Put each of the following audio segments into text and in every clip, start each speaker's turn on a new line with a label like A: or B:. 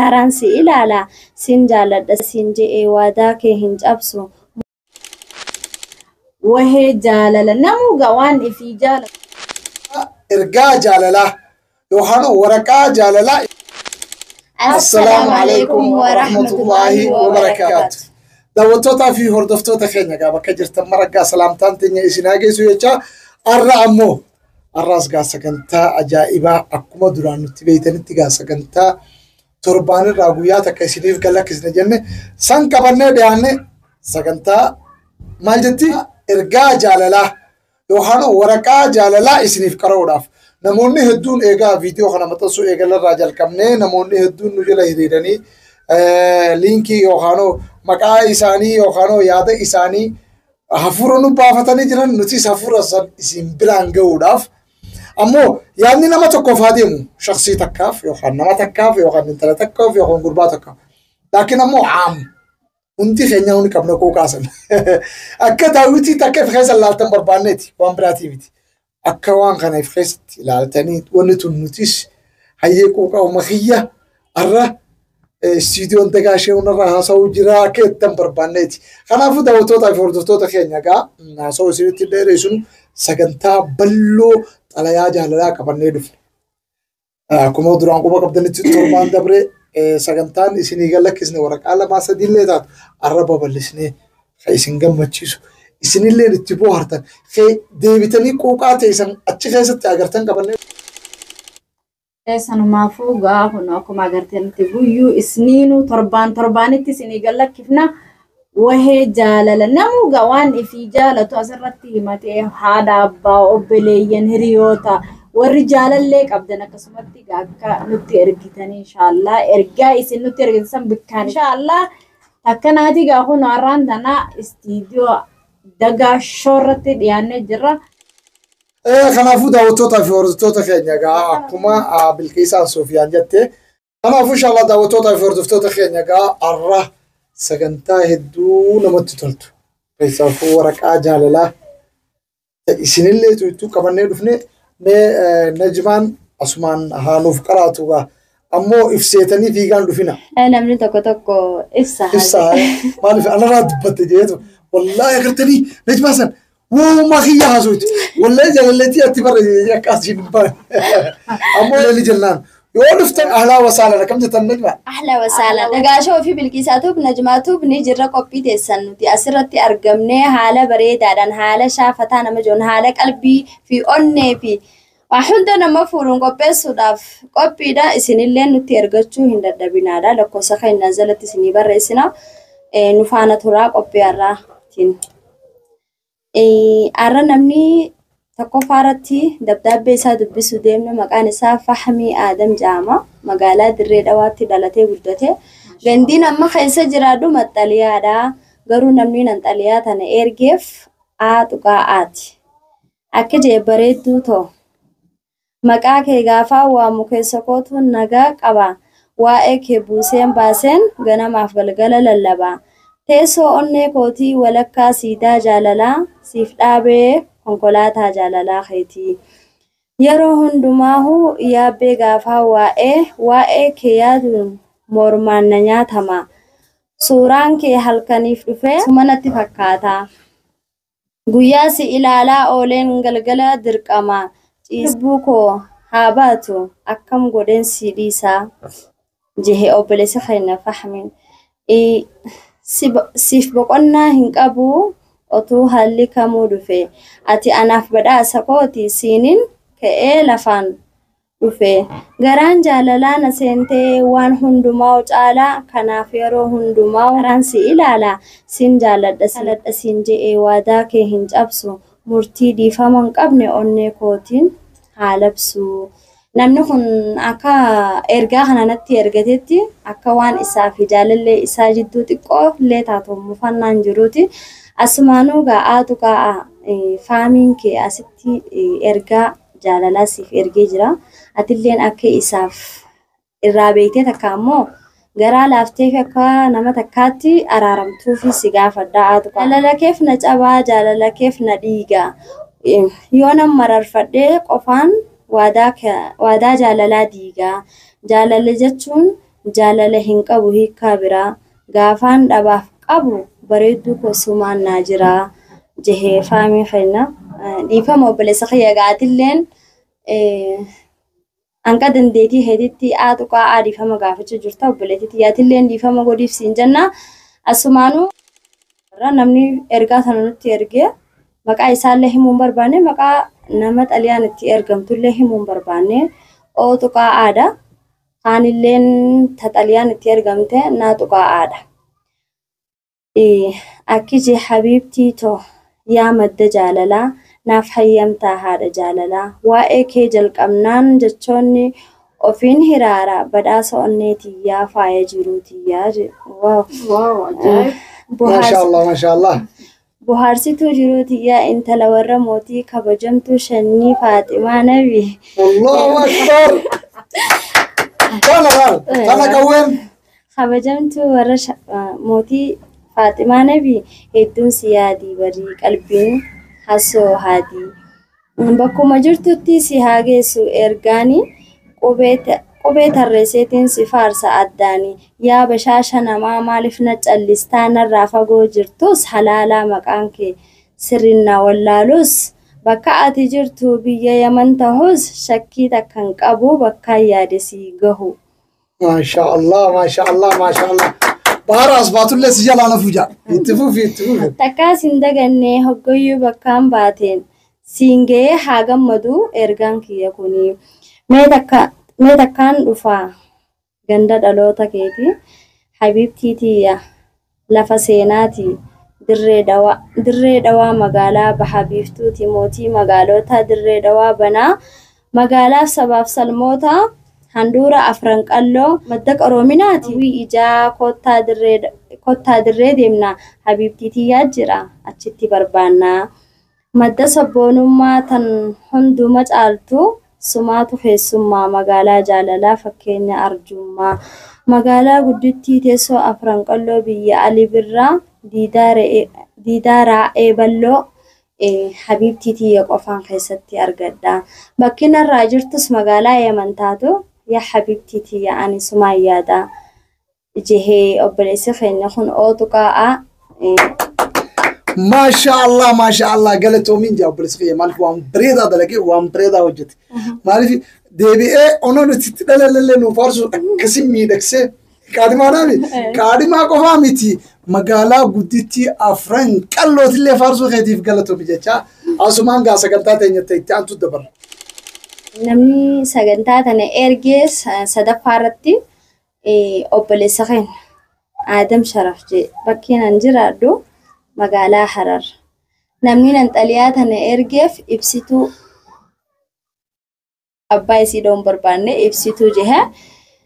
A: Haaraan si ilaala, sin jaalladha siin je'ee waadaa kee hin cabsu.
B: Wahee jaalala namuu waan ifii jaalatu.
C: Ergaa jaalalaa yookaan waraqaa jaalalaa. Assalaamu alaikum warahmatullaahi wabarakaatu. Daawwattootaa fi hordoftoota keenya gaa bakka jirtan maraggaa salaamtaan teenya isin haa geessu jecha har'a ammoo har'aas gaa sagantaa ajaa'ibaa akkuma duraan nutti beeytanitti gaa sagantaa torbaan irraa guyyaa takka isiniif galakkisne jenne san qabannee dhiyaanne sagantaa maal jetti ergaa jaalalaa yookaan waraqaa jaalalaa isiniif qara'uudhaaf. Namoonni hedduun eegaa viidiyoo kana maxxansuu eegalarraa jalqabnee namoonni hedduun nu jala hiriiranii liinkii yookaan maqaa isaanii yookaan yaada isaanii hafuura nu baafatanii jiran nutis hafuura san isin biraan gahuudhaaf ammoo yaadni nama tokkoof haa deemu shaksii takkaaf yookaan nama takkaaf yookaan intala takkaaf yookaan gurbaa takkaaf laakiin ammoo caam hundi keenya hundi qabna koo kaasan akka daawwitii takka if keessa ilaaltan barbaanneeti waan biraatii miti. Akka waan kana if keessatti ilaaltanii wanni tun nutis hayyee quuqaa uuma kiyya har'a istiidiyoon dagaa ishee hundarraa haasa'uu jira akka ittan barbaanneeti. Kanaafuu daawwattootaa fi hordoftoota keenya egaa haasa'uu isinitti dheeressuun sagantaa bal'oo xalayaa jaalalaa qabannee dhufne. Akkuma duraan quba qabdanitti torbaan dabree sagantaan isinii galakkisne waraqaa lamaa sadiillee taatu har'a babal'isnee kan isin gammachiisu. Isinillee itti bohaartan deebitanii quuqaa teessan achi keessatti agartan qabannee.
B: Sanumaafuu gaa kun akkuma agartanitti guyyuu isniinuu torbaan torbaanitti isinii galakkifna. Wahee jaalala namuu gaa waan ifii jaalatu asirratti himatee haadha abbaa obboleeyyan hiriyoota warri jaalallee qabdan akkasumatti gaa akka nutti ergitanii inshaallah ergaa isin nutti ergitan san bikkaan inshaallah takkanaati gaa kun har'aan tana istiidiyoo dagaa shoorratti dhiyaannee jirra.
C: Kanaafuu daawwattootaa fi hordoftoota keenya egaa akkuma Bilqiisaan Soofiyaan jette. Kanaafuu inshallah daawwattootaa fi hordoftoota keenya egaa har'a sagantaa hedduu namatti toltu. Keessaafuu waraqaa jaalalaa isinillee ittuu qabannee dhufne mee Najmaan asumaan haa nuuf qaraatu gaa. Ammoo ibseetanii fiigaan dhufina.
A: Namni tokko tokko ibsa.
C: Ibsa maaliif anarraa dubbatte jeetu. Wallaahi agartanii Najmaa san wooma kiyya haasawti. Wallaahi jaalalleetii atti barra akka asiin hin baane. Ammoo leelli jennaan. Yoo dhuftan ahlaa wasaalan akkam jettan Najmaa?
A: Ahla wasaala. Nagaashoo fi Bilqiisaatuuf Najmaatuuf ni jirra qophii teessan nuti asirratti argamnee haala bareedaadhaan haala shaafataa nama jiruun haala qalbii fi onnee fi waa hunda nama fuuluun qopheessuudhaaf qophiidha. Isinillee nutti ergachuu hin dadhabinaadha. Lakkoofsa keenya jalatti isinii barreessina. Nu faana turaa qophii har'aatiin. Har'a namni tokkoffaa irratti dabdaabbee isaa dubbisuu deemna. Maqaan isaa Fahmii Aadam jedhama. Magaalaa Dirree Dhawaatti dhalatee guddate. Gandiin amma keessa jiraadhu Maxxaliyaadha. Garuu namni nan xaliyaa tana ergeef A tuqaa Aati. Akka jee bareedduu too. Maqaa kee gaafaa waamu keessa kootu nagaa qaba. Waa'ee kee buuseen baaseen ganamaaf galgala lallaba. Teessoo onnee kootii walakkaa siidaa jaalalaa siif dhaabee konkolaataa jaalalaa keetii. Yeroo hundumaahu yaabbee gaafaa waa'ee kee yaaduun mormaan na nyaatama. Suuraan kee halkaniif dhufee suma natti fakkaata. Guyyaa si ilaalaa ooleen galgala dirqama. Ciisbuu koo haa baatu akkam godheen si dhiisaa jehe obboleessa keenya Fahmiin. Siif boqonnaa hin qabu otuu haalli kamuu dhufe. Ati anaaf badhaasa kooti siiniin ka'ee lafaan dhufe. Garaan jaalalaa na seentee waan hundumaa caalaa kanaaf yeroo hundumaa karaan si ilaala. Sin jaalladha siin je'ee waadaa kee hin cabsu. Murtii dhiifama hin qabne onnee kootiin haa labsu. Namni kun akka ergaa kana natti ergatetti akka waan isaa fi jaalallee isaa jidduu xiqqoo illee taatu mufannaan jiruuti. Asumaanuu gaa'aatu gaa'a faamiin kee asitti ergaa jaalalaa siif ergee jira. Atilleen akka isaaf irraa beektee takka ammoo garaa laaftee fi akka nama takkaatti araaramtuufi si gaafadha. Jaalala keef na cabaa jaalala keef na dhiiga. Yoo nan mararfadhee qofaan waadaa jaalalaa diigaa. Jaalala jechuun Jaalala hin qabu hiikkaa biraa. Gaafaan dhabaaf qabu bareedduu koo sumaan naa jiraa. Jehee faamii keenya. Dhiifama obboleessa kiyya gaatilleen hanqa dandeetii heetitti haa tuqaa haa dhiifama gaafachuu jirta obboleettiitti yaatilleen dhiifama godhiif siin jenna. Asumaanuu namni ergaa sana nutti ergee maqaa isaallee himuu hin barbaanne maqaa nama xaliyaan itti ergamtullee himuu hin barbaanne oo tuqaa aada. Kaanilleen ta xaliyaan itti ergamte naa tuqaa aada. Akki jee habiibtii too yaa madda jaalalaa naaf hayyamtaa haadha jaalalaa waa'ee kee jalqabnaan jechoonni ofiin hiraara badhaasa onnee tiyyaa faaya jiruu tiyyaa jedhu. Waaw.
B: Waaw ajaa'ib.
C: Maashaallah maashaallah.
A: Bohaarsituu jiruu tiyyaa intala warra mootii kabajamtuu shanyii Faaximaa Nabi.
C: Allahu akbar. Tana laal tana qawween.
A: Kabajamtuu warra mootii Faaximaa Nabi hedduun si yaadii barii qalbiin hasoo haadii. Bakkuma jirtutti si haa geessu ergaani qubee tarreesseetiin si faarsa addaani. Yaa bashaasha namaa maaliif na callistaa narraa fagoo jirtus halaalaa maqaan kee sirriin na wallaalus bakka ati jirtu biyya Yaman tahus shakkii takka hin qabu bakkaan yaade si gahu.
C: Maashaallah maashaallah maashaallah. Bahara as baatullee si jalaa nafu jaa. Itti fufi itti fufi.
A: Takkaas hin dagannee hoggayyuu bakkaan baateen siin ga'ee haa gammadu ergaan kiyya kuni. Mee takkaan dhufaa ganda dhaloota keeti habiibtii tiyya lafa seenaati dirree dhawaa magaalaa baha biiftuuti mootii magaalota dirree dhawaa banaa magaalaaf sabaaf salmoota handhuura afran qalloo madda qaroominaati ijaa kottaa dirree deemna habiibtii tiyyaa jira achitti barbaannaa madda sabboonummaa tan hunduma caaltu sumaatu keessummaa magaalaa jaalalaa fakkeenya arjummaa magaalaa guddittii teessoo afran qalloo biyya Ali Birraa diidaa raa'ee balloo habiibtii tiyya qofaan keessatti argadha. Bakki narraa jirtus magaalaa Yaman taatu yaa habiibtii tiyya ani sumaan yaada. Jehee obboleessi keenya kun ootu qaa'aa.
C: Maashaallah maashaallah galatoomiin jaa obboleessi kiyya maaliif waan bareedaa dalagee waan bareedaa hojjete. Maaliif deebi'ee onoo nuti itti dhalallee nu faarsu akkasii miidhagsee qaadimaadhaami. Qaadimaa qofaa miti magaalaa guddittii afran qallootillee faarsuu keetiif galatoomi jechaa asumaan gaa sagantaa teenyatte itti aantu dabarra.
A: Namni sagantaa tana ergee sadaffaa irratti obboleessa keenya Aadam Sharaf jedhe bakkeen an jiraadhu magaalaa Harar. Namni nan xaliyaa tana ergeef ibsituu abbaa isii dhoon barbaanne ibsituu jehe.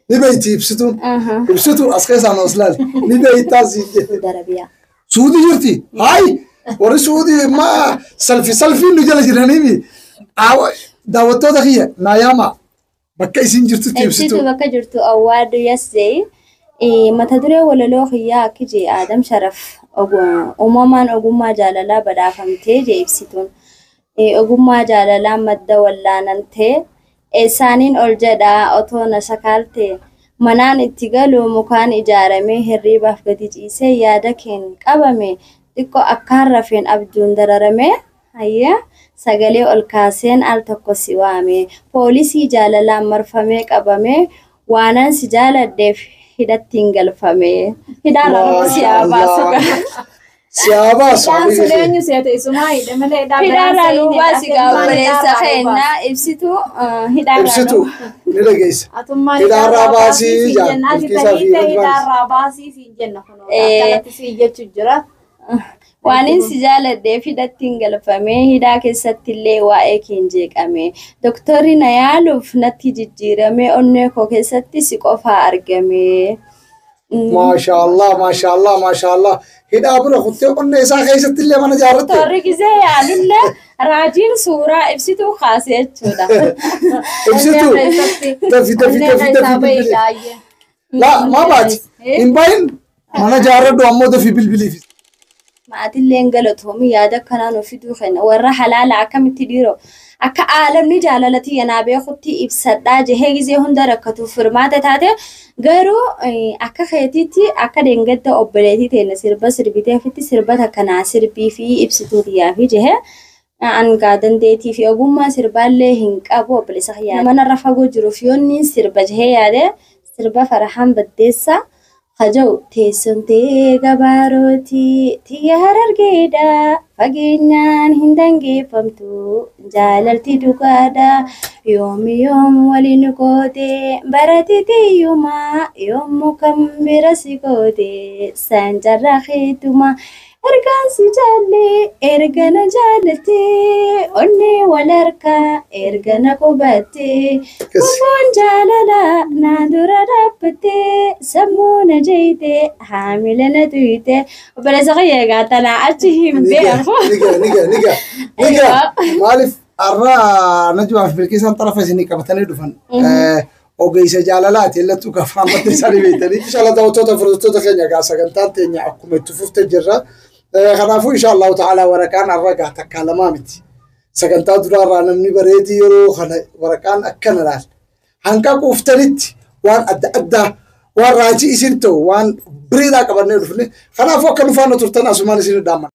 C: Ni beeyti ibsituun. Ibsituu as keessaa nu as laali. Ni beeytaa siin jedhe.
A: Darabiyaa.
C: Suudii jirti. Hayi warri suudii maa salfi salfiin nu jala jiraniimi. Daawwattoota kiyya naa yaama bakka isin jirtutti
A: Ibsituu
C: ibsituu.
A: bakka jirtu awwaaddu yas jee mata duree walaloo kiyyaa akki jee Aadam Sharaf uumamaan ogummaa jaalalaa badhaafamtee jee ibsituun. Ogummaa jaalalaa madda wallaanantee eessaaniin ol jedhaa otoo na shakaaltee manaan itti galu mukaan ijaaramee hirriibaaf gadi ciisee yaada keen qabame xiqqoo akkaan rafeen abjuun dararame hayya sagalee ol kaaseen al tokko si waame poolisii jaalalaan marfamee qabame waanan si jaaladheef hidhattiin galfame hidhaan rabbi si haa baasu
C: Si haa baasu.
B: Hidhaan sun eenyu seete isumaa hidhe malee hidhaa
A: hidhaarraa
B: biraan
A: nuu
B: seeyine
A: baasi gaa obboleessa
B: hidhaarraa nuu
A: keenya ibsituu hidhaarraa
C: Ibsituu ni dhageessa.
B: Atummaan
C: Hidhaarraa baasii
B: siin
C: jaa.
B: jenna. Ati
C: Bilkiisaa fi
B: tahiita
C: Ridwaanis.
B: hidhaarraa baasii siin jenna kunoo akkanatti siin jechuu jira.
A: Waanin si jaaladheef hidhattiin galfame hidhaa keessatti illee waa'ee keen jeeqame doktorri na yaaluuf natti jijjiirame onnee koo keessatti si qofaa argame.
C: Maashaallah maashaallah maashaallah. Hidhaa bira kuttee onnee isaa keessatti illee mana ijaarratte.
A: Doktorri gisee yaalullee raajiin suuraa ibsituu kaase jechuudha.
C: Ibsituu. Dafi dafi dafi dafi bilbili. Laa maa baati? Hin bahin mana ijaarradhu ammoo dafii bilbiliif.
A: Maatilleen galatoomi yaada akkanaa nu fiduu kenna. Warra halaala akkamitti dhiiroo akka aalamni jaalalati yanaa beekutti ibsadhaa jehee gizee hunda rakkatuuf firmaata taate garuu akka keetiitti akka deengadda obboleetii teenya sirba sirbiteefitti sirba takkanaa sirbii fi ibsituu xiyyaa fi jehee angaa dandeettii fi ogummaa sirbaallee hin qabu obboleessa kiyyaa. Nama narra fagoo jiruuf yoonni sirba jehee yaade sirba Farahaan Baddeessaa haja'u teessumtee gabaarooti tiyya harargeedha fageenyaan hin dangeeffamtu jaalalti dhugaadha yoomi yoom waliin goote barate tiyyuma yoommu kan bira si goote san carraa keetuma ergaan si jaalle erga na jaalatte onnee wal harkaa erga na qubatte kufoon jaalala na dura dhaabbatte sammuu na jeeyte haamila na tuyte obboleessa kiyya egaa tanaa achi hin beeku.
C: Niga niga niga niga maaliif har'a Najmaa fi Bilqiisaan xarafa isinii qabatanii dhufan ogeessa jaalalaati illattuu gafaan batte isaanii beektanii. Inshallah daawwattoota hordoftoota keenya egaa sagantaan teenya akkuma itti fufte jirra. Kanaafuu inshallah ta'ala waraqaan har'a gaa takkaa lamaa miti. Sagantaa duraarraa namni bareedii yeroo kana waraqaan akkana laal. Hanqa quuftanitti waan adda addaa waan raajii isin ta'u waan biriidhaa qabannee dhufne. Kanaafuu akka nufaana turtan asumaan isin dhaamman.